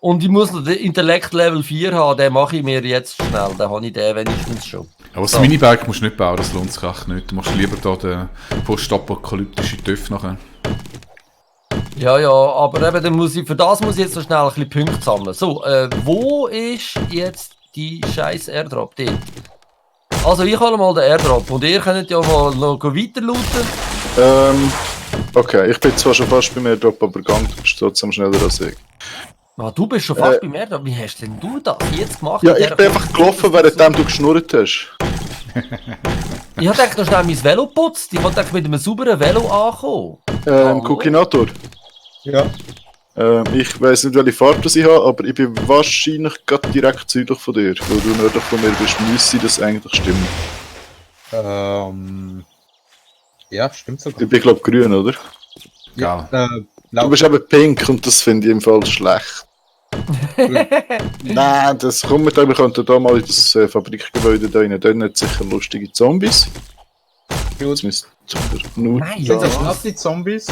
Und ich muss noch den Intellekt Level 4 haben, den mache ich mir jetzt schnell. Den habe ich den wenigstens schon. Aber das Miniberg musst du nicht bauen, das lohnt sich echt nicht. Du machst lieber da den postapokalyptischen TÜV nachher. Ja, aber eben, für das muss ich jetzt noch schnell ein bisschen Punkte sammeln. So, wo ist jetzt die scheiß Airdrop dort? Also ich hole mal den Airdrop und ihr könnt ja mal noch weiter looten. Okay, ich bin zwar schon fast beim Airdrop, aber Gang, du bist trotzdem schneller als ich. Ah, du bist schon fast beim Airdrop. Wie hast denn du das jetzt gemacht? Ja, ich bin einfach gelaufen, während du geschnurrt hast. Ich habe gedacht, du hast schnell mein Velo geputzt. Ich wollte mit einem sauberen Velo ankommen. Kukinator. Ja. Ich weiss nicht, welche Farbe ich habe, aber ich bin wahrscheinlich gerade direkt südlich von dir. Weil du nördlich von mir bist, müsste das eigentlich stimmen. Ja, stimmt sogar. Ich bin, glaube ich, grün, oder? Ja. Du bist eben pink und das finde ich im Fall schlecht. Nein, das kommt mit, wir könnten da mal in das Fabrikgebäude da rein. Dort hat sicher lustige Zombies. Gut. Nein, Sind das nasse Zombies?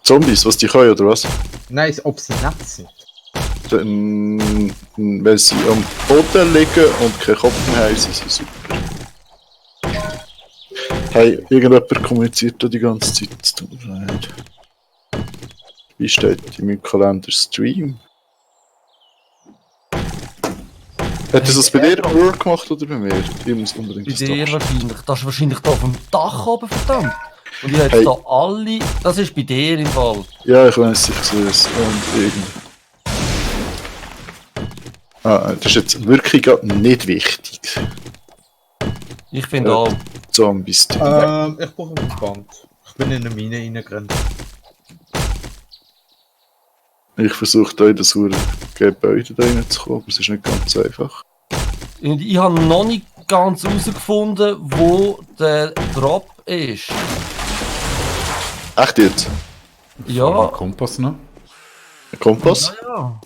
Zombies, was die können, oder was? Nein, ob sie nett sind. Dann, wenn sie am Boden liegen und keinen Kopf mehr haben, sind sie super. Hey, irgendjemand kommuniziert da die ganze Zeit. Es tut mir leid. Wie steht in meinem Kalender Stream? Hat das bei dir Word gemacht oder bei mir? Ich muss unbedingt bei das dir Dach. wahrscheinlich. Das ist wahrscheinlich da auf dem Dach oben, verdammt. Und ich habe da alle... Das ist bei dir im Fall. Ja, ich weiß, ich sehe es. Und irgend. Das ist jetzt wirklich gerade nicht wichtig. Ich finde auch... Zombies. Ich brauche ein Band. Ich bin in eine Mine reingerannt. Ich versuche da in das Gebäude da reinzukommen, aber es ist nicht ganz einfach. Und ich habe noch nicht ganz herausgefunden, wo der Drop ist. Echt jetzt? Ja. Kompass noch. Ein Kompass? Ja.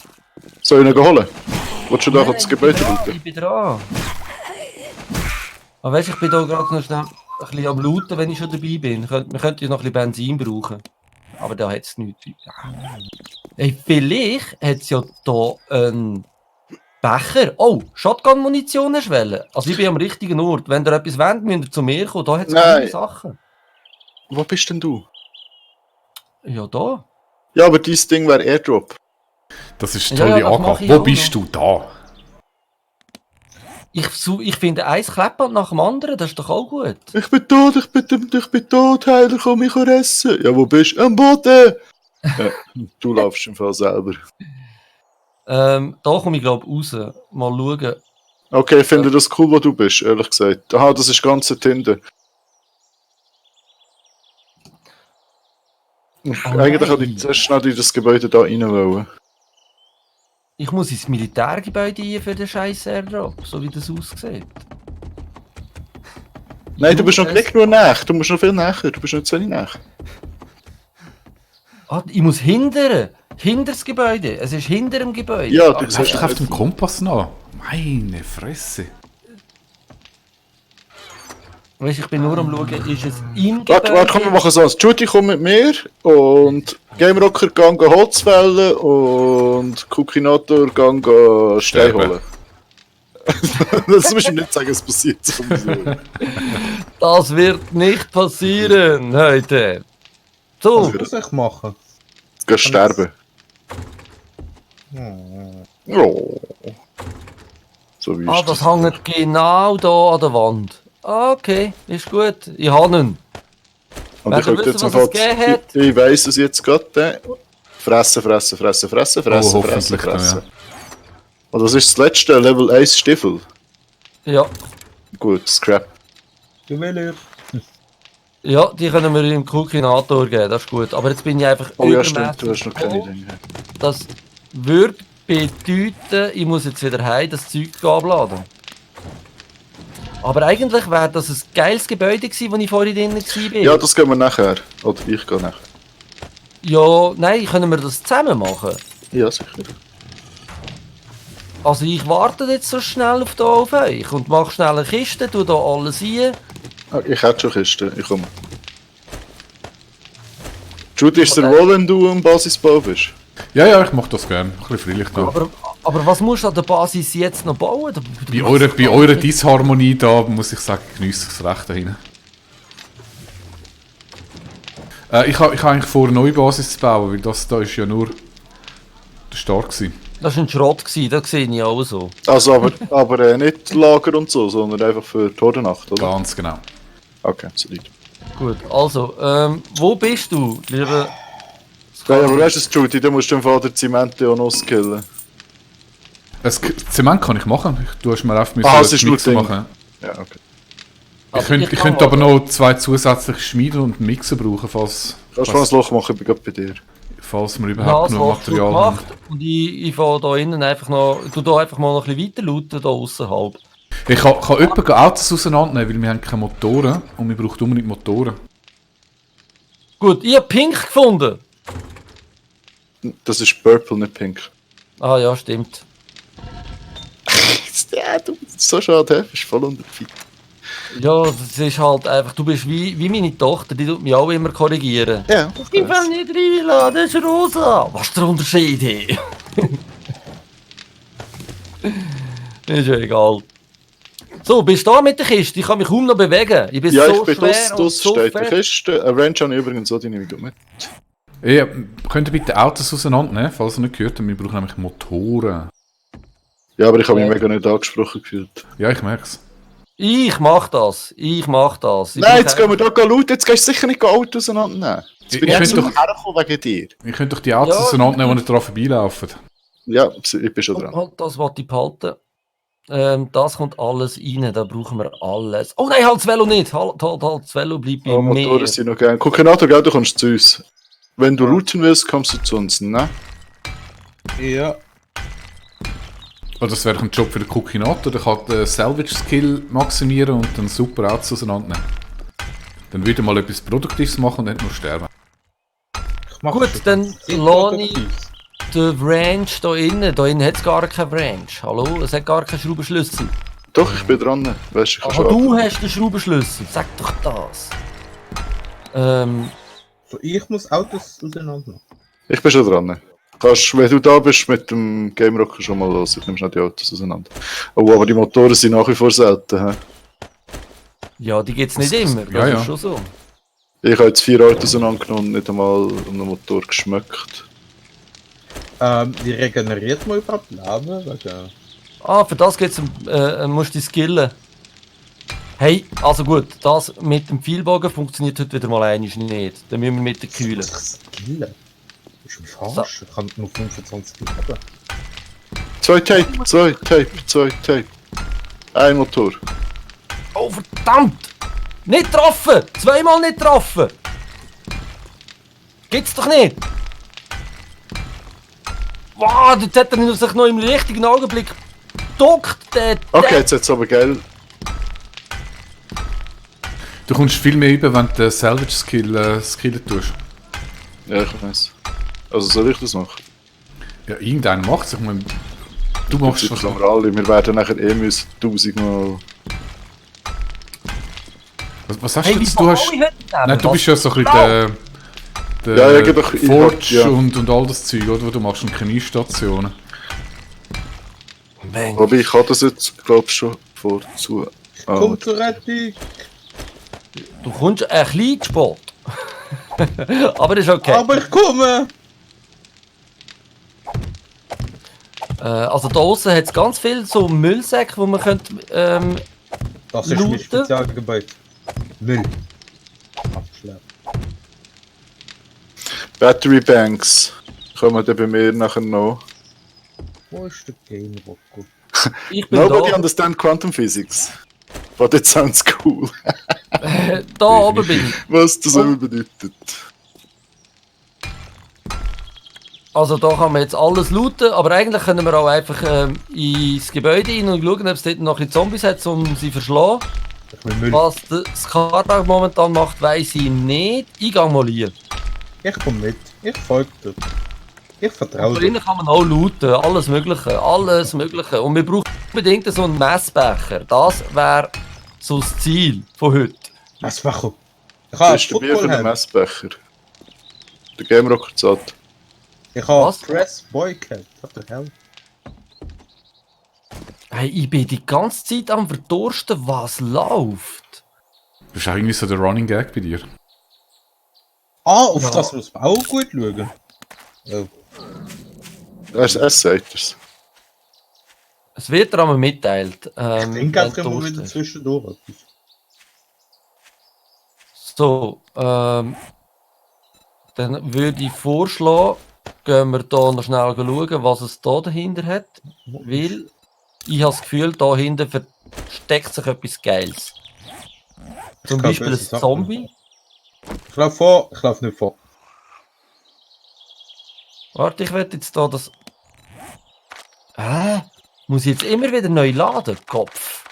Soll ich ihn holen? Willst du da Nein, das Gebäude ich looten? bin dran. Aber weißt du, ich bin da gerade noch schnell ein bisschen am Looten, wenn ich schon dabei bin. Wir könnten ja noch ein bisschen Benzin brauchen. Aber da hat es nichts. Hey, vielleicht hat es ja da einen Becher. Oh, Shotgun-Munition hast du wollen. Also ich bin am richtigen Ort. Wenn ihr etwas wollt, müsst ihr zu mir kommen. Da hat es viele Sachen. Wo bist denn du? Ja, da. Ja, aber dieses Ding wäre Airdrop. Das ist Ja, tolle ja, das Angabe. mache ich Wo auch bist du da? Ich finde ein Kleppband nach dem anderen, das ist doch auch gut. Ich bin tot, Heiler, komm mich essen. Ja, wo bist du? Am Boden! Ja, du laufst im Fall selber. Da komme ich glaube raus. Mal schauen. Okay, ich finde das cool, wo du bist, ehrlich gesagt. Aha, das ist ganz hinten. Eigentlich hätte ich zuerst schnell in das Gebäude da rein wollen. Ich muss ins Militärgebäude hier für den scheiß Airdrop, so wie das aussieht. Nein, du bist noch nicht nur nach. Du musst noch viel näher. Du bist nicht so nach. Ah, ich muss hinter das Gebäude. Es ist hinter dem Gebäude. Ja, Du hast doch auf dem Kompass noch. Meine Fresse. Weißt, ich bin nur am schauen, ist es im Warte, Gebäude? komm, wir machen so. Judy, komm mit mir und Game Rocker gang Holz fällen und Kukinator gang Stein holen. Das musst du nicht sagen, es passiert sowieso. Das wird nicht passieren heute. So, Was muss ich machen? Du gehst sterben. Oh. So wie ist das hängt genau da an der Wand. Okay, ist gut. Ich habe ihn. Und ich könnte jetzt was es einfach. gegeben hat? Ich weiss es jetzt gerade. Fressen. Hoffentlich dann, ja. Und das ist das letzte Level 1 Stiefel. Ja. Gut, Scrap. Du willst. Ja, die können wir im Kukinator geben, das ist gut. Aber jetzt bin ich einfach Oh ja, stimmt, du übermäßig hast noch keine voll. Dinge. Das würde bedeuten, ich muss jetzt wieder heim das Zeug abladen. Aber eigentlich wäre das ein geiles Gebäude gewesen, wo ich vorhin drin war. Ja, das gehen wir nachher. Oder ich gehe nachher. Ja, nein, können wir das zusammen machen? Ja, sicher. Also ich warte jetzt so schnell auf euch und mache schnell eine Kiste, tu da alles rein. Ich hätte schon Kisten, ich komme. Judy, ist der wohl, wenn du am Basisbau bist? Ja, ich mache das gerne. Ein bisschen freilich da. Aber was musst du an der Basis jetzt noch bauen? Bei eurer Disharmonie da, muss ich sagen, geniesse ich das Recht dahin. Ich habe eigentlich vor, eine neue Basis zu bauen, weil das da ist ja nur der Start gewesen. Das war ein Schrott, das sehe ich auch so. Also, aber nicht Lager und so, sondern einfach für die Hordennacht, oder? Ganz genau. Okay, solid. Gut, also, wo bist du, lieber... Ja, aber weißt du, Judy, da musst du den Vater Zement auch noch skillen. Das Zement kann ich machen. Du hast mir einfach es ist nur Mixer Ding. machen. Ja, okay. Ich könnte aber noch 2 zusätzliche Schmieden und einen Mixer brauchen, falls Kannst du mal ein Loch machen, ich bin gerade bei dir. wir Ja, überhaupt das noch hast du Material haben. gemacht und ich fahre da innen einfach noch... Du da einfach mal noch ein bisschen weiter looten, da außerhalb. Ich kann jemanden Autos auseinandernehmen, weil wir haben keine Motoren und wir brauchen unbedingt Motoren. Gut, ich habe Pink gefunden. Das ist Purple, nicht Pink. Ah ja, stimmt. Ja, du bist so schade, hä? Bist voll unter Fit. Ja, das ist halt einfach... Du bist wie meine Tochter, die tut mich auch immer korrigieren. Ja. Ich will nicht reinlassen, das ist rosa. Was ist der Unterschied hier? Ist ja egal. So, bist du da mit der Kiste? Ich kann mich kaum noch bewegen. Ich bin Ja, so ich bin schwer und das so steht der fett. Kiste. Eine Range habe ich übrigens so, die nehme ich mit. Ja, könnt ihr bitte Autos auseinandernehmen, falls ihr nicht gehört habt, wir brauchen nämlich Motoren. Ja, aber ich habe mich mega nicht angesprochen gefühlt. Ja, ich merk's. Ich mach das. Ich Nein, jetzt gehen wir da laut, jetzt gehst du sicher nicht Auto auseinandernehmen. Jetzt bin ich Ich jetzt könnte noch hergekommen wegen dir. Ihr könnt doch die Autos Ja, auseinandernehmen, die daran vorbeilaufen. Ja, ich bin schon dran. Halt, das wollte ich behalten. Das kommt alles rein, da brauchen wir alles. Oh nein, halt das Velo nicht. Halt, das Velo bleibt bei Oh, mir. Motoren sind noch gern. Kokinator, gell, du kommst zu uns. Wenn du looten willst, kommst du zu uns, ne? Ja. Oh, das wäre doch ein Job für den Kokinator, der kann den Salvage-Skill maximieren und dann super Autos auseinandernehmen. Dann würde er mal etwas Produktives machen und nicht nur sterben. Ich mach Gut, schon dann sehr lasse ich produktiv. den Range da innen. Da innen hat es gar keinen Range. Hallo, es hat gar keinen Schraubenschlüssel. Doch, ich bin dran. Weißt du, ich kann Aber schon du ab- hast den Schraubenschlüssel. Sag doch das. So, ich muss Autos auseinander. Ich bin schon dran. Kannst, wenn du da bist, mit dem Game Rocker schon mal los. Ich nehme schnell die Autos auseinander. Oh, aber die Motoren sind nach wie vor selten. He? Ja, die gibt es nicht immer. Das Ja, ja. ist schon so. Ich habe jetzt 4 Autos auseinandergenommen und nicht einmal um den Motor geschmeckt. Wie regeneriert man überhaupt Leben? Wegen... Ah, für das geht's, musst du dich skillen. Hey, also gut, das mit dem Pfeilbogen funktioniert heute wieder mal einmal nicht. Dann müssen wir mit der Kühle. Muss ich skillen? Ist mich falsch? Ich kann nur 25 Leben. 2 Tape. Ein Motor. Oh, verdammt! Nicht getroffen! Zweimal nicht getroffen! Gibt's doch nicht! Wow, dort hat er sich noch im richtigen Augenblick geduckt, der... Okay, jetzt hat's aber geil. Du kommst viel mehr über, wenn du den Salvage-Skill skillen tust. Ja, ich weiß. Also soll ich das machen? Ja, irgendeiner macht's. Ich meine, du machst Das es. wir alle. Wir werden nachher müssen 1000 Mal... Was hast Hey, du wie jetzt? Du hast... alle heute nehmen? Nein, du Was? bist ja so ein bisschen der Ja, ja, doch, ich Forge hab- ja. und all das Zeug, oder? Was du machst und Chemiestationen. Mensch. Aber ich habe das jetzt, glaube ich, schon vorzu... Ah, Komm zur Rettung! Du kommst ein bisschen zu spät. Aber das ist okay. Aber ich komme! Also da außen hat es ganz viel so Müllsäcke, wo man könnte... Das ist mein Looten? Spezialgebiet. Müll. Abschleppen. Battery Banks kommen dann bei mir nachher noch. Wo ist der Game Rocker? Ich bin Nobody da. understand Quantum Physics. But it sounds cool. Da oben bin ich. Was das immer bedeutet. Also da kann man jetzt alles looten, aber eigentlich können wir auch einfach ins Gebäude rein und schauen, ob es dort noch ein bisschen Zombies hat, um sie zu verschlagen. Ich will Müll. Was der Scarab momentan macht, weiss ich nicht. Ich gehe mal hier. Ich komme mit. Ich folge dir. Ich vertraue Aber dir. innen kann man auch looten, alles Mögliche, alles Mögliche. Und wir brauchen unbedingt so einen Messbecher. Das wäre so das Ziel von heute. Was machen? Ich Das habe ist der Bier für Football den haben. Messbecher. Der Game Rocker zahlt. Ich habe Was? Press Boycat. What the hell? Hey, ich bin die ganze Zeit am verdursten, was läuft. Das ist auch irgendwie so der Running Gag bei dir. Ah, auf Ja. das muss man auch gut schauen. Oh. Es sagt es. Es wird dir einmal mitteilt. Ich denke wenn einfach du immer Durst wieder hast. zwischendurch. So, dann würde ich vorschlagen, gehen wir hier noch schnell schauen, was es da dahinter hat. Weil ich habe das Gefühl, da hinten versteckt sich etwas Geiles. Zum kann Beispiel ein böse Sachen. Zombie. Ich laufe vor, ich laufe nicht vor. Warte, ich werde jetzt da das. Muss ich jetzt immer wieder neu laden? Kopf.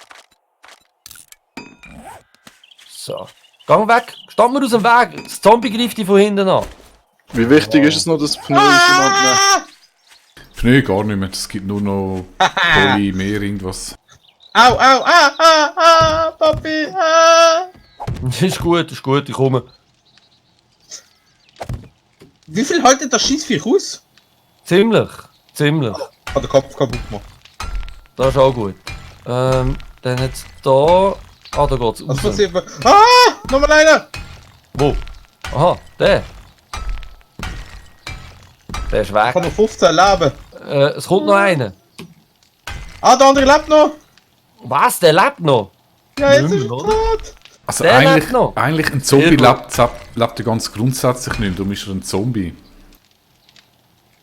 So. Gang weg! Stand mir aus dem Weg! Das Zombie greift dich von hinten an. Wie wichtig ist es noch, dass Pneu auseinander Pneu gar nicht mehr, es gibt nur noch Polymer, irgendwas. Au, au, Papi, Ist gut, ich komme. Wie viel haltet das Schießviech aus? Ziemlich. Hat der Kopf kaputt gemacht. Das ist auch gut. Dann jetzt da. Da geht's Was raus. passiert? Nochmal einer! Wo? Aha, der. Der ist Ich habe weg. noch 15 Leben. Es kommt noch einer. Der andere lebt noch! Was? Der lebt noch? Ja, jetzt Nicht ist er mehr, oder? tot! Also Der lebt noch. eigentlich ein Zombie Sehr gut. lebt ja ganz grundsätzlich nicht, darum ist er ein Zombie.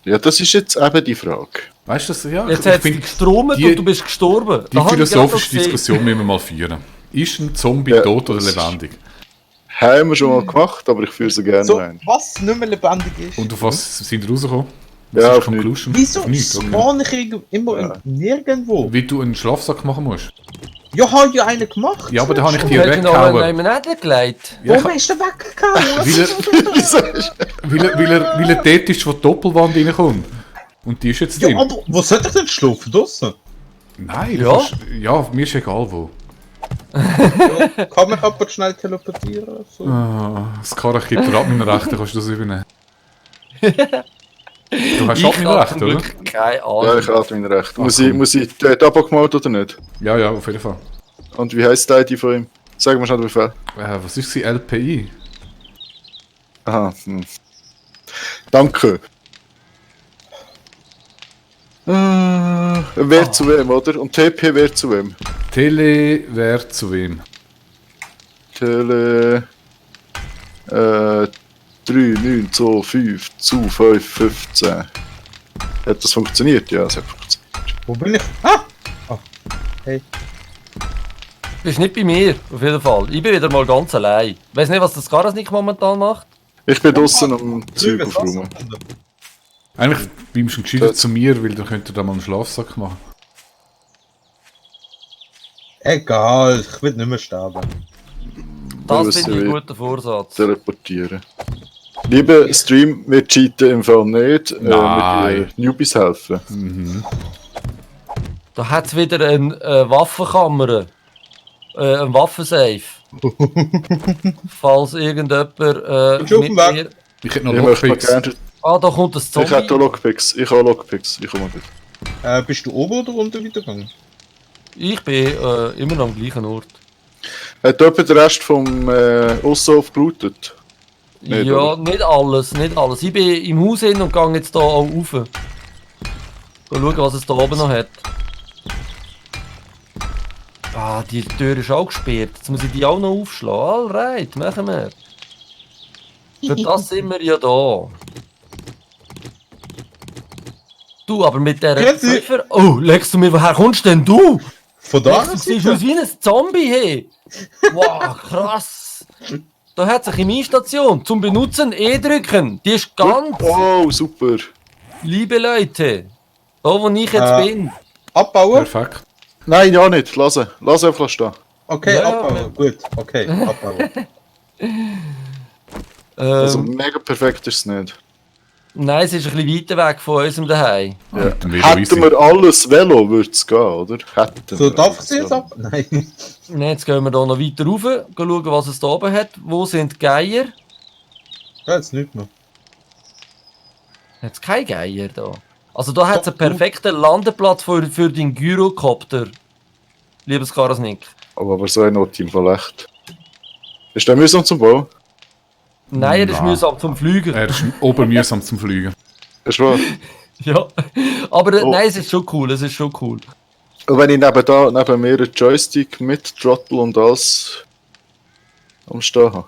Ja, das ist jetzt eben die Frage. Weißt du das? Ja, Jetzt ich hat es dich finde, gestromt die- und du bist gestorben. die Da habe ich gerade philosophische noch gesehen. Diskussion müssen wir mal führen. Ist ein Zombie Ja, tot oder das ist- lebendig? Haben wir schon mal gemacht, aber ich führe sie gerne So, ein. was nicht mehr lebendig ist. Und auf was sind wir rausgekommen? Was Ja, ist auf die Conclusion? Wieso Auf nichts, okay. spawn ich immer nirgendwo? Wie du einen Schlafsack machen musst. Ja, habe ja einen gemacht. Ja, aber da habe ich Du dir hättest ihn noch weggehauen. einmal nicht gelegt. Ja, Warum hast du den weggehauen? weil er dort ist, wo die Doppelwand reinkommt. Und die ist jetzt Ja, drin. aber wo sollte ich denn schlafen? Draussen? Nein, Ja? ja, mir ist egal wo. Kann man jemand schnell teleportieren? So? Das Karach gibt dir ab meinen Rechten, kannst du das übernehmen. Du hast ab Ich meinen habe Rechten, zum oder? Glück keine Ja, Ahnung. ich habe mein Recht. Muss komm. ich dort abgemacht oder nicht? Ja, ja, auf jeden Fall. Und wie heisst die ID von ihm? Sag mir schnell den Befehl. Was ist sie? LPI? Aha. Danke. Wer zu wem, oder? Und TP wer zu wem? Tele wer zu wem? Tele 3, 9, 2, 5, zu 5, 15. Hat das funktioniert? Ja, es hat funktioniert. Wo bin ich? Ah! Hey. Du bist nicht bei mir, auf jeden Fall. Ich bin wieder mal ganz allein. Ich weiß nicht, was das Karasnik momentan macht. Ich bin draußen am Zeug Drüben aufräumen. Wasser. Eigentlich beim schon gescheiter zu mir, weil dann könnt ihr da mal einen Schlafsack machen. Egal, ich will nicht mehr sterben. Das Weil es finde ich ja einen guten Vorsatz. Teleportieren. Liebe Stream, wir cheaten im Fall nicht. Nein. Mit Newbies helfen. Da hat es wieder eine Waffenkammer. Ein Waffensafe. Falls irgendjemand Ist auf dem mit Weg. mir... Ich hätte noch Ich möchte mal Lockpicks. gerne. Ah, da kommt ein Ich hätte Zombie. Lockpicks. Ich habe Lockpicks. Ich komme mit. Bist du oben oder unten weitergegangen? Ich bin immer noch am gleichen Ort. Hat jemand den Rest vom Aussenhof gelootet? Nicht, ja, oder? nicht alles, nicht alles. Ich bin im Haus hin und gehe jetzt hier auch rauf. Geh schauen, was es da oben noch hat. Ah, die Tür ist auch gesperrt. Jetzt muss ich die auch noch aufschlagen. Alright, machen wir. Für das sind wir ja da. Du, aber mit der Grüezi. Ziffer... Oh, legst du mir... Woher kommst denn du? Von da? Du siehst aus wie ein Zombie, hey. Wow, krass. Da hat es eine Chemiestation. Zum Benutzen drücken. Die ist ganz... Oh, super. Liebe Leute. Da, wo ich jetzt bin. Abbauen? Perfekt. Nein, ja nicht. Lass einfach stehen. Okay, Ja, abbauen. ja. Gut, okay, abbauen. Also mega perfekt ist es nicht. Nein, es ist ein bisschen weiter weg von unserem Daheim. Ja. Dann wäre easy. Hätten wir alles Velo, würde es gehen, oder? Hätten So, wir darf ich alles sie jetzt Velo. ab? Nein. Nee, jetzt gehen wir hier noch weiter rauf. Schauen, was es da oben hat. Wo sind die Geier? Ja, jetzt nicht mehr. Hat es keinen Geier da? Also da hat es einen perfekten Landeplatz für deinen Gyrocopter. Liebes Karasnik. Aber so ein Not im Fall echt. Ist der mühsam zum Bauen? Nein, er ist Nein. mühsam zum Fliegen. Er ist obermühsam zum Fliegen. Ist wahr? Ja. Aber Oh. nein, es ist schon cool, es ist schon cool. Und wenn ich neben mir einen Joystick mit Throttle und alles am Stehen habe.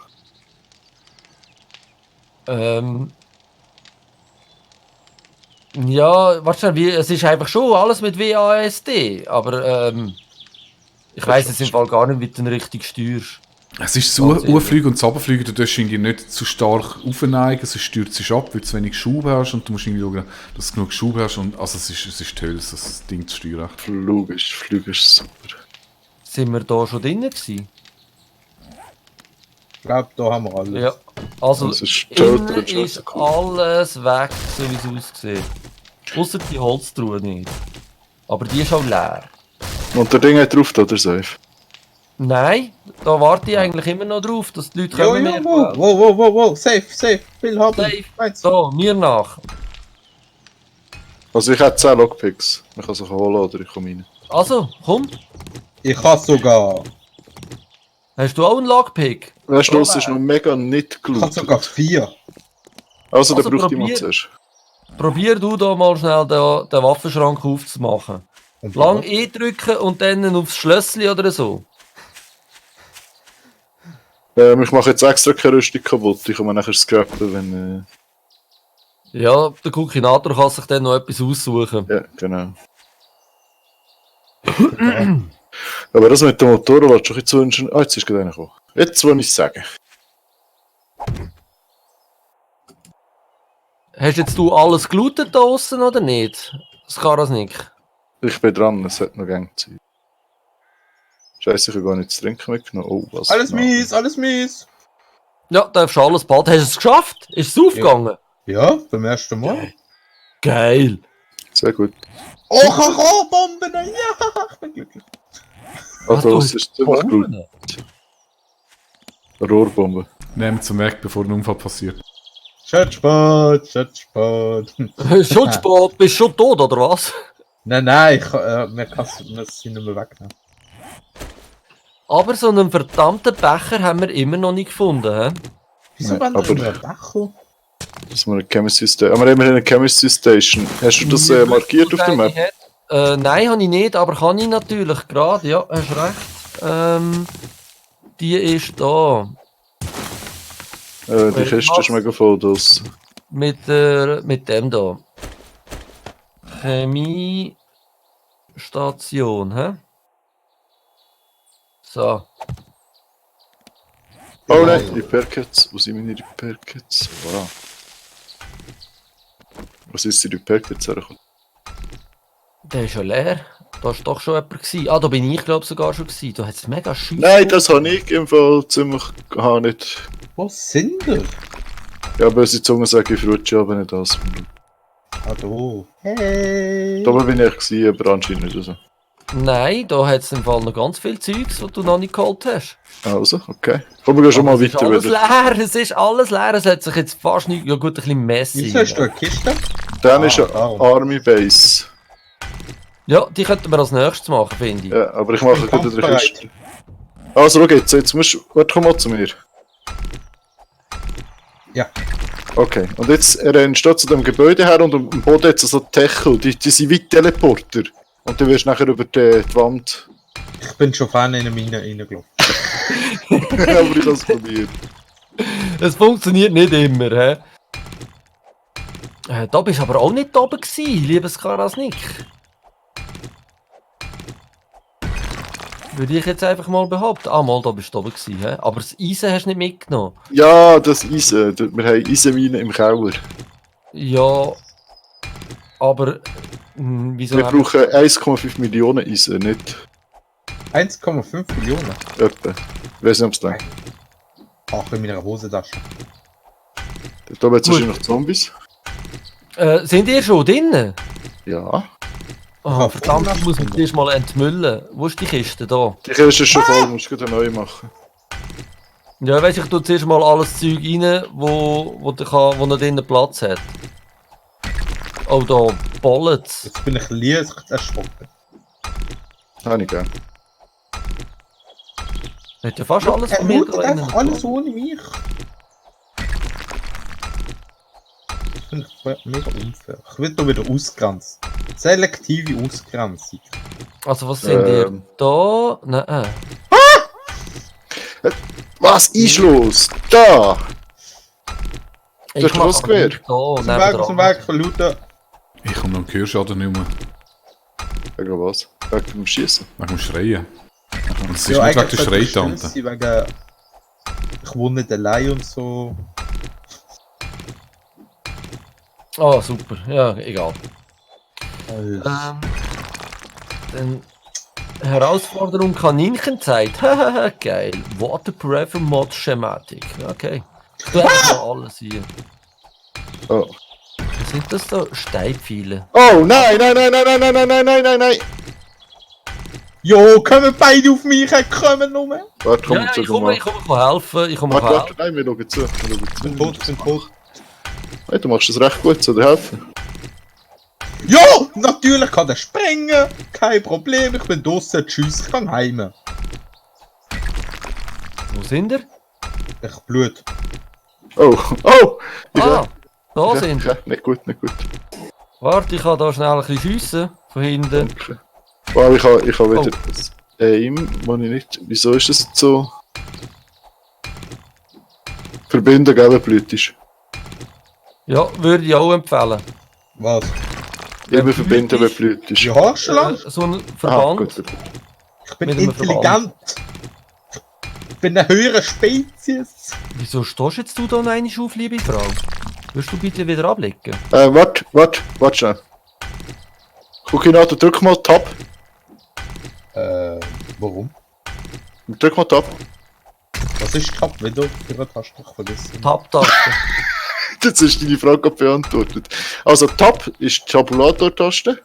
Ja, wahrscheinlich, es ist einfach schon alles mit WASD, aber ich weiß jetzt im Fall gar nicht, wie du den richtig steuerst. Es ist so, Wahnsinn. Hochflügen und Runterfliegen, du darfst irgendwie nicht zu stark aufneigen, sonst stürzt sich ab, weil du zu wenig Schub hast und du musst irgendwie schauen, dass du genug Schub hast. Und, also es ist toll, das Ding zu steuern. Flug ist super. Sind wir da schon drin gewesen? Ich glaube, da haben wir alles. Ja. Also, Das ist total innen scheiße ist cool. alles weg, so wie es aussieht. Ausser die Holztruhe nicht. Aber die ist auch leer. Und der Ding hat drauf, oder safe? Nein, da warte ich eigentlich immer noch drauf, dass die Leute Jo, kommen. jo, mir wow, safe, Bill haben. Safe. Eins. So, mir nach. Also ich hätte 10 Lockpicks. Man kann sich holen oder ich komme rein. Also, komm. Ich habe sogar, Hast du auch einen Lockpick? Weißt du, Oh, es ist noch mega nicht ich habe sogar gelootet. 4. Also, da Also braucht jemand probier- zuerst. Probier du da mal schnell den Waffenschrank aufzumachen. Und Lang E drücken und dann aufs Schlössli oder so. Ich mache jetzt extra keine Rüstung kaputt. Ich kann mir nachher scrappen, wenn... Ja, der Kukinator kann sich dann noch etwas aussuchen. Ja, genau. Aber das mit dem Motor wollte ich jetzt wünschen. Ah, jetzt ist gerade einer gekommen. Jetzt will ich sagen. Hast jetzt du alles gelootet da draussen oder nicht? Das kann das nicht. Ich bin dran, es hat noch Gang Zeit. Scheiße, ich habe gar nichts zu trinken mitgenommen. Oh, was? alles Nein. mies, alles mies. Ja, darfst du alles baden. Hast du es geschafft? Ist es aufgegangen? Ja, beim ersten Mal. Geil. Sehr gut. Oh, Rohrbomben, ja, ich bin glücklich. Also, du es hast ist ziemlich gut. Bomben? Rohrbombe. Nehmen zum Weg, bevor ein Unfall passiert. Schutzsport. Schon spät, bist du schon tot oder was? Nein, wir können sie nicht mehr wegnehmen. Aber so einen verdammten Becher haben wir immer noch nicht gefunden. He? Wieso Nein, wollen wir aber- einen Becher? Das ist mal eine Chemistry Station. Aber immerhin eine Chemistry Station. Hast du das markiert auf der Map? Nein, habe ich nicht, aber kann ich natürlich gerade. Ja, hast recht. Die ist da. Die Kiste ist mega voll, das. Mit dem da. Chemiestation, hä? So. Oh nein, Repair Kits. Wo sind meine Repair Kits? Wow. Was ist die Repair Kits hergekommen? Der ist ja leer. Da war doch schon jemand gewesen. Ah, da bin ich glaube sogar schon gewesen. Da hat es mega schön. Nein, das habe ich im Fall ziemlich... Aha, nicht. Wo sind wir? Ja, böse Zunge sage ich rutsche, aber nicht das. Ah, da. Hey. Da bin ich gewesen, aber anscheinend nicht so. Nein, da hat es im Fall noch ganz viel Zeugs, was du noch nicht geholt hast. Also, okay. Kommen wir schon mal Aber es ist weiter alles wieder. leer, es ist alles leer. Es hat sich jetzt fast nicht... Ja gut, ein bisschen messy. Wieso hast du eine Kiste? Dann ist eine darum. Army Base. Ja, die könnten wir als nächstes machen, finde ich. Ja, aber ich mache bin gerade eine kampfbereit. Kiste. Also, schau jetzt musst du... Warte, komm mal zu mir. Ja. Okay, und jetzt rennst du zu dem Gebäude her und am Boden hat es so Techel, die sind wie Teleporter. Und du wirst nachher über die Wand... Ich bin schon vorne in eine Mine reingelaufen. aber ich habe es probiert. Es funktioniert nicht immer, hä? Da bist du aber auch nicht oben gewesen, liebes Karasnik. Würde ich jetzt einfach mal behaupten. Ah, mal, da bist du oben gewesen, hä? Aber das Eisen hast du nicht mitgenommen. Ja, das Eisen. Wir haben Eisenminen im Keller. Ja, aber... wieso Wir haben brauchen 1,5 Millionen Eisen, nicht 1,5 Millionen. etwa. Ich weiß nicht, ob es denkt. Ach, in meiner Hosentasche. Da haben wir jetzt Gut. wahrscheinlich Zombies. sind ihr schon drinnen? Ja. Oh, verdammt, ich muss mich erst mal entmüllen. Wo ist die Kiste da? Die Kiste ist schon voll, musst du gerade neu machen. Ja, weißt du, ich tue zuerst mal alles Zeug rein, wo noch drinnen Platz hat. Oh, da Bullets. Jetzt bin ich lieb erschrocken. Habe ich gern. Hat ja fast alles von mir lootet einfach alles ohne mich. Das finde ich mega unfair. Ich will da wieder ausgrenzen. Selektive Ausgrenzung. Also was sind ihr da? Nein. Was ist los? Da! Ich Du hast was gewährt? Da, Aus dem Weg von Looten. Ich komme noch einen Gehörschaden nicht mehr. Wegen was? Wegen dem Schießen. Wegen dem Schreien. Und es ist Ja, nicht wegen eigentlich der sollte es Schreitante. still sein, wegen... Ich wohne nicht allein und so. Oh, super. Ja, egal. Also, Dann Herausforderung Kaninchenzeit. Hahaha, geil. Waterproof Mod Schematik. Okay. Ich tue einfach mal alles hier. Oh. Was sind das da? Steinpfeile. Oh nein, nein, nein, nein, nein, nein, nein, nein, nein, nein, nein! Jo, kommen beide auf mich, kommen nur. Warte, komm, Ja, zu ich komme helfen. Ich komme Warte, helfen. warte, nein, wir schauen zu. Ich bin tot. Hey, du machst das recht gut, soll dir helfen? Ja, natürlich kann er sprengen. Kein Problem, ich bin draussen. Tschüss, ich kann heim. Wo sind ihr? Ich blut. Oh, oh! Ah, da sind sie. Ja, nicht gut, nicht gut. Warte, ich kann da schnell ein bisschen schiessen. Von hinten. Danke. Wow, ich habe Oh. wieder das Aim, wo ich nicht... Wieso ist das jetzt so... Verbinden, gell, blütisch. Ja, würde ich auch empfehlen. Was? Immer verbinden, wenn blütisch. Die Haarschlange? So ein Ah, Verband. gut, gut. Ich bin mit einem intelligent. Ich bin eine höhere Spezies. Wieso stehst jetzt du da noch eine auf, liebe Frau? Willst du bitte wieder ablegen? Warte schnell. Kukinato, drück mal Tab. Warum? Drück mal Tab. Was ist Tab wieder für eine Taste? Ich vergesse. Tab-Taste. Jetzt ist deine Frage gerade beantwortet. Also Tab ist die Tabulator-Taste.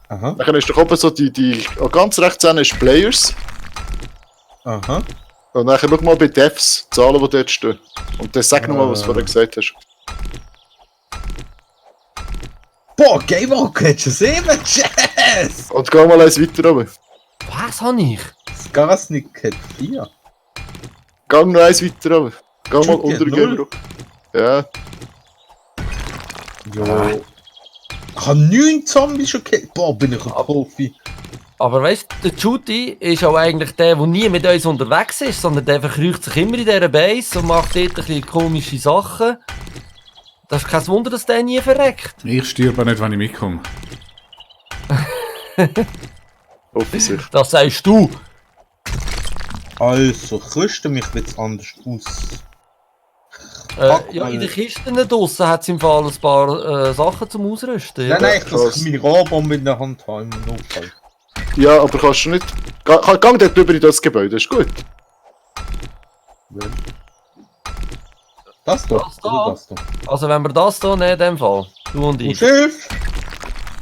Aha. Dann ist doch oben so die ganz rechts hinten ist Players. Aha. Und dann schau mal bei Devs, die Zahlen, die dort stehen. Und dann sag nochmal, was du vorher gesagt hast. Boah, Game Rocket, schon 7 Jazz! Und geh mal eins weiter runter. Was habe ich? Skarsnik hat 4. Geh noch eins weiter runter. Geh mal Judy unter hat Game 0. Rocket. Ja, Jo. Ich habe 9 Zombies schon gekillt. Boah, bin ich ein Profi. Aber weißt du, der Judy ist auch eigentlich der nie mit uns unterwegs ist, sondern der verkreucht sich immer in dieser Base und macht dort ein bisschen komische Sachen. Das ist kein Wunder, dass der nie verreckt. Ich stirbe nicht, wenn ich mitkomme. offensichtlich. Das sagst du. Also, ich rüste mich jetzt anders aus. Ja, in den Kisten draussen hat es im Fall ein paar Sachen zum Ausrüsten. Nein, nein, krass. dass ich meine Rohrbombe in der Hand habe im Notfall. Ja, aber kannst du nicht... Gang dort drüber in das Gebäude, ist gut. Das da? Das da? Oder das da? Also wenn wir das hier nehmen, in dem Fall. Du und Oh, ich. Chef!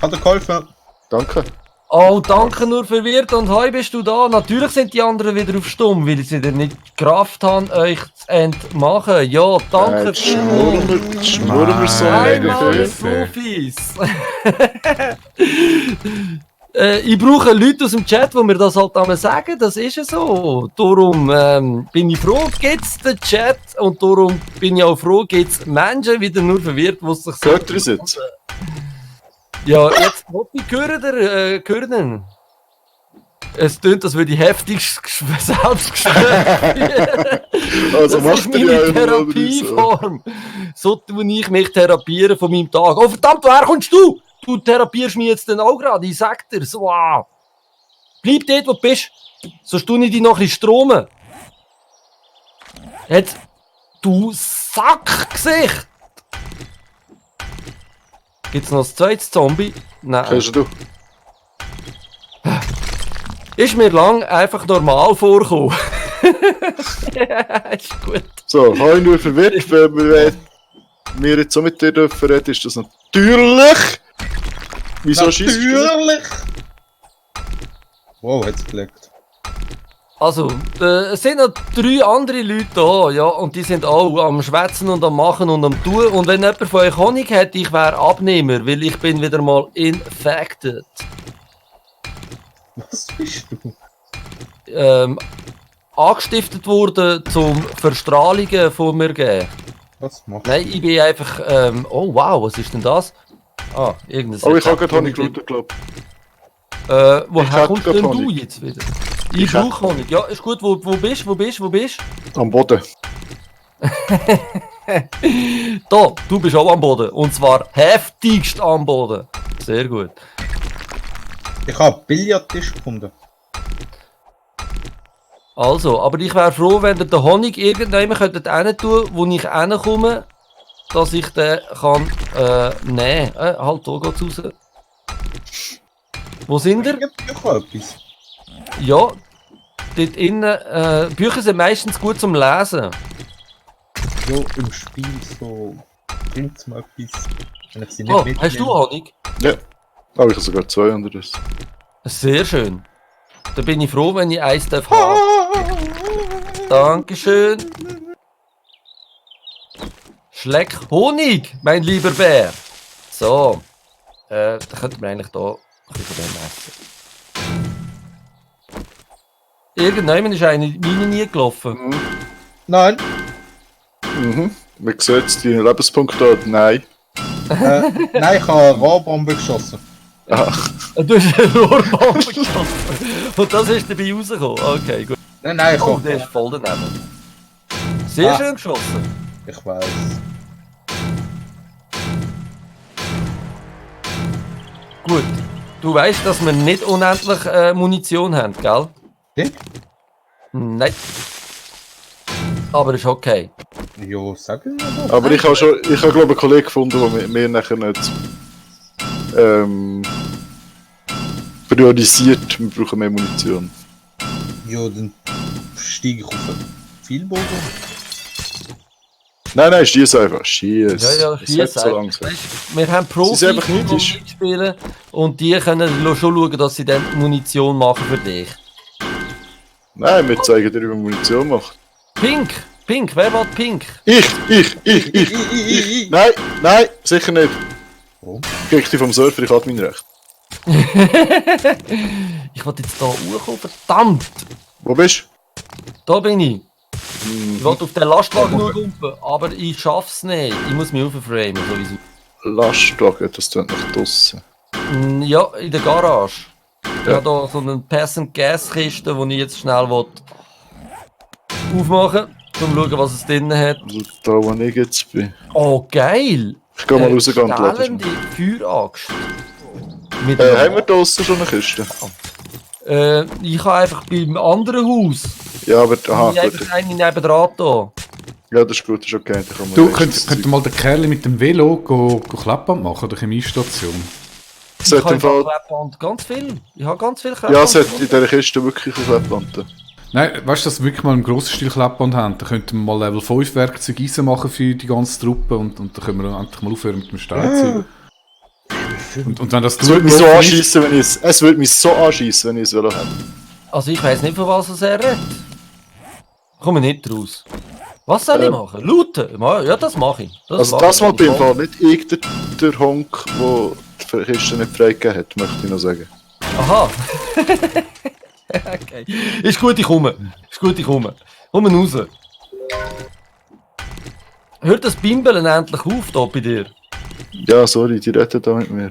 Hat er geholfen? Danke. Oh, danke, nur verwirrt und heu bist du da. Natürlich sind die anderen wieder auf Stumm, weil sie dir nicht gerafft haben, euch zu entmachen. Ja, danke Jetzt schnurren wir so Einmal eine Profis. Ich brauche Leute aus dem Chat, die mir das halt einmal sagen, das ist ja so. Darum bin ich froh, gibt es den Chat und darum bin ich auch froh, gibt es Menschen wieder nur verwirrt, die sich so... Hört ihr es jetzt? Ja, jetzt wollte ich hören. Es tönt, als würde ich heftig Selbstgespräch. Also Das macht ist ihr ja meine immer Therapieform. So tue ich mich therapieren von meinem Tag. Oh verdammt, woher kommst du? Du therapierst mich jetzt dann auch gerade. Ich sag dir, so, wow. Bleib dort, wo du bist. Sonst tue ich dich noch ein bisschen stromen. Jetzt, du Sackgesicht. Gibt's noch ein zweites Zombie? Nein. Kennst du? Ist mir lang einfach normal vorgekommen. Ist gut. So, habe ich nur verwirrt, wenn wir jetzt so mit dir dürfen reden, ist das natürlich... Wieso schießt du? Natürlich! Wow, hat's gelegt. Also, es sind noch 3 andere Leute da, ja, und die sind auch am Schwätzen und am Machen und am Tun. Und wenn jemand von euch Honig hat, ich wäre Abnehmer, weil ich bin wieder mal infected. Was bist du? Angestiftet worden zum Verstrahlungen von mir geben. Was machst Nein, ich bin einfach, oh wow, was ist denn das? Ah, irgendein Oh, ich habe Rezept, gerade Honig wo ich- geschaut, glaube Ich woher hab kommst grad denn du Honig. jetzt wieder? Ich brauche Honig. Ja, ist gut. Wo bist du? am Boden. Da, du bist auch am Boden. Und zwar heftigst am Boden. Sehr gut. du? Ich habe einen Billardtisch gefunden. Also, aber ich wäre froh, wenn ihr den Honig irgendjemand hin tun, wo ich hinkomme, dass ich den kann nehmen. Halt, da geht's raus. Wo sind ihr? Ich habe etwas. Ja, dort innen. Bücher sind meistens gut zum Lesen. Ja, im Spiel so. Bringt es mir etwas. Wenn ich sie nicht Oh, mitnehme. hast du Honig? Ja. Aber ich habe sogar 2 anderes. Sehr schön. Da bin ich froh, wenn ich eins darf haben. Dankeschön. Schleck Honig, mein lieber Bär. So. Da könnten wir eigentlich da ein bisschen von dem essen. Irgendjemand ist eine Mine nie gelaufen. Nein. Mhm. Man sieht jetzt deine Lebenspunkte an. Nein. Nein, ich habe eine Rohrbombe geschossen. Ah, Du hast eine Rohrbombe geschossen. Und das ist dabei rausgekommen. Okay, gut. Nein, ich Oh, habe. der ist voll daneben. Sehr Ah. schön geschossen. Ich weiß. Gut. Du weißt, dass wir nicht unendlich Munition haben, gell? Dick? Nein. Aber ist okay. Ja, sag mir doch. aber ich habe glaube einen Kollegen gefunden, der mit mir nachher nicht priorisiert. Wir brauchen mehr Munition. Ja, dann steige ich auf einen Vielbogen. Nein, schieß einfach. Schieß. Ja, Es schieß wird so einfach. langsam. Weißt, wir haben Profis, Sie sind einfach die neidisch. mitspielen und die können schon schauen, dass sie dann Munition machen für dich. Nein, wir zeigen dir, wie man Munition macht. Pink! Pink! Wer will Pink? Ich. Nein, sicher nicht. Warum? Krieg dich vom Surfer, ich habe mein Recht. Ich wollte jetzt da hochkommen, verdammt! Wo bist Da bin ich. du? Ich wollte auf den Lastwagen nur kumpen, aber ich schaff's nicht. Ich muss mich auframen, sowieso. Lastwagen, das tut nach draussen. Ja, in der Garage. Ich Ja. habe da so eine Pass-and-Gas-Kiste, die ich jetzt schnell aufmachen will, um zu schauen, was es drin hat. Also da, wo ich jetzt bin. Oh, geil! Ich gehe mal raus und laden. Strahlende Feueraxt. Mit Haben wir da draussen schon eine Kiste? ich habe einfach beim anderen Haus. Ja, aber aha, Ich habe gut. einfach eine nebendran da. Ja, das ist gut, das ist okay. Da kann man Du, wenigstens könnt mal den Kerl mit dem Velo Klappband machen an der Chemiestation? Es Ich hat habe im Fall. Klebband ganz viel. Ich habe ganz viel Ja, Klebband. es hat in dieser Kiste wirklich eine Kleppband. Nein, weißt du, dass wir wirklich mal einen grossen Stil Klappband haben? Da könnten wir mal Level 5 Werkzeug reinmachen für die ganze Truppe und dann können wir endlich mal aufhören mit dem Steinzeug. Und wenn das Es würde mich so durchgelaufen ist- anschießen, wenn ich es würde mich so anschießen, wenn ich es Velo hätte. Also ich weiß nicht, von was er redet. Komme nicht raus. Was soll ich machen? Looten? Ja, das mache ich. Also mache das ich. mal beim Fall nicht irgendein Honk, der die Kiste nicht freigegeben hat, möchte ich noch sagen. Aha. Okay. Ist gut, ich komme. Komm raus. Hört das Bimbeln endlich auf da bei dir? Ja, sorry, die reden da mit mir.